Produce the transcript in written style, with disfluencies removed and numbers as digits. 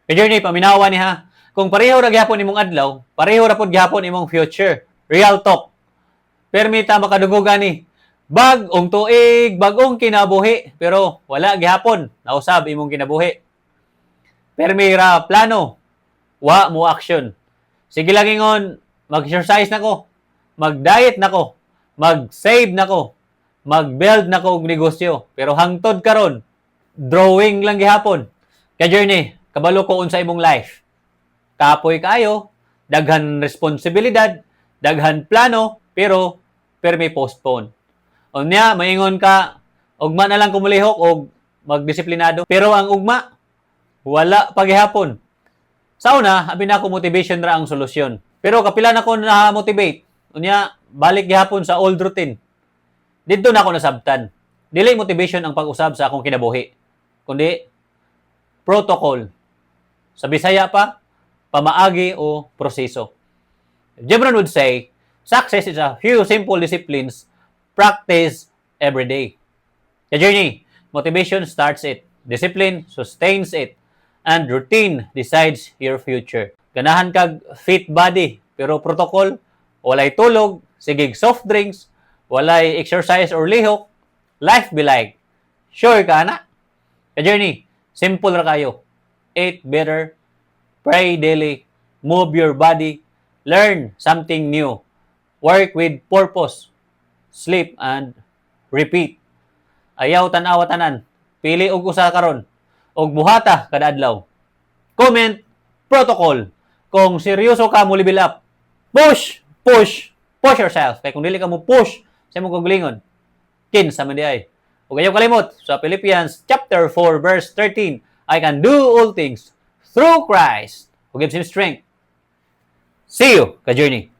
Ka-journey, paminawa ni ha. Kung pareho ra gihapon imong adlaw, pareho ra pod gihapon imong future. Real talk. Permi ta makadungog ani, "Bag-ong tuig, bag-ong kinabuhi," pero wala gihapon nausab imong kinabuhi. Permi ra plano, wa mo action. Sige lang ingon, "Mag-exercise na ko, mag-diet na ko, mag-save na ko, mag-build na ko og negosyo." Pero hangtod karon, drawing lang gihapon. Ka-journey, kabalo ko unsa imong life. Kapoy kaayo, daghan responsibilidad, daghan plano, pero permi postpone. Unya, maingon ka, "Ugma na lang ko mulihok og magdisiplinado." Pero ang ugma, wala pa gihapon. Sa una, abi nako motivation ra ang solusyon. Pero kapila na ko na-motivate, unya, balik gihapon sa old routine. Didto na ako nasabtan. Dili motivation ang pag-usab sa akong kinabuhi, kundi protocol. Sa Bisaya pa, pamaagi o proseso. Gibran would say, "Success is a few simple disciplines practice every day." The journey, motivation starts it, discipline sustains it, and routine decides your future. Ganahan kag fit body, pero protocol, walay tulog, sigig soft drinks, walay exercise or lihok, life be like, sure ka na? Ka-journey, simple ra kaayo. Eat better, pray daily, move your body, learn something new, work with purpose, sleep and repeat. Ayaw tan-awa tanan. Pili og usa karon og buhata kada adlaw. Comment "protocol" kung seryoso ka mo level up. Push, push, push yourself. Kay kung dili ka mo push sa imong kaugalingon, kinsa man diay? Ug ayaw kalimot sa Philippians chapter 4 verse 13, "I can do all things through Christ who gives him strength." See you, ka-journey.